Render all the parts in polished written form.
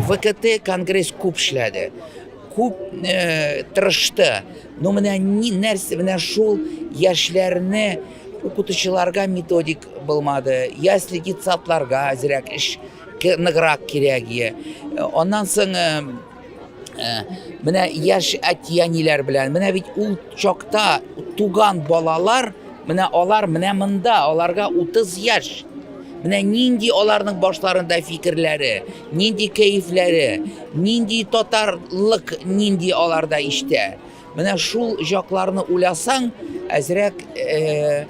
ВКТ конгресс күп эшләде, күп тырышты. Но менә ни нәрсә, менә шул яшьләрне укытучыларга методик булмады, ясли детсадларга әзрәк эш ныграк кирәк. Аннан соң менә яшь әти-әниләр белән, менә бит ул чакта туган балалар, менә алар менә монда, аларга 30 яшь. Менә нинди аларның башларында фикерләре, нинди кәефләре, нинди татарлык, нинди аларда иштә. Менә шул җакларны уйласаң, әзрәк э,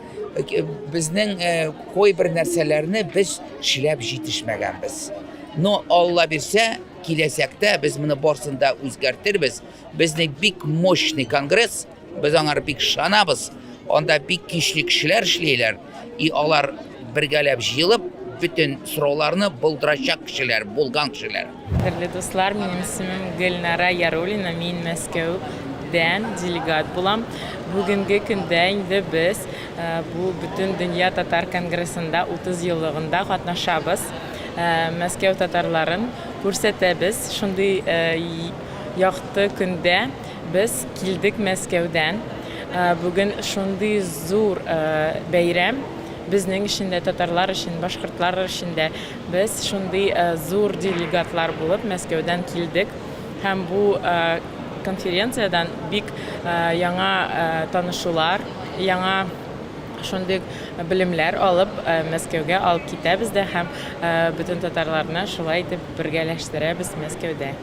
безнең э, кайбер нәрсәләрне без эшләп җитешмәгәнбез. Но Алла бирсә, киләчәктә без моны барсын да үзгәртербез. Безнең бик мощный конгресс, без аңар бик ышанабыз. Анда бик көчле кешеләр эшлиләр. И алар бергәләп җыелып, бөтен сорауларны булдырачак кешеләр, булган кешеләр. Кадерле дуслар, минем исемем Гөлнара Яруллина, мин Мәскәүдән делегат булам. Бүгенге көндә инде без э, бу Бөтендөнья татар конгрессында 30 еллыгында катнашабыз. Э, Мәскәү татарларын күрсәтәбез. Шундый э, якты көндә без килдек Мәскәүдән. Бүген шундый зур бәйрәм безнең өчен дә, татарлар өчен, башкортлар өчен дә. Без шундый зур делегатлар булып Мәскәүдән килдек һәм бу конференциядән бик яңа танышулар, яңа шундый белемнәр алып Мәскәүгә алып китәбез дә һәм бөтен татарларны шулай итеп бергәләштерәбез Мәскәүдә.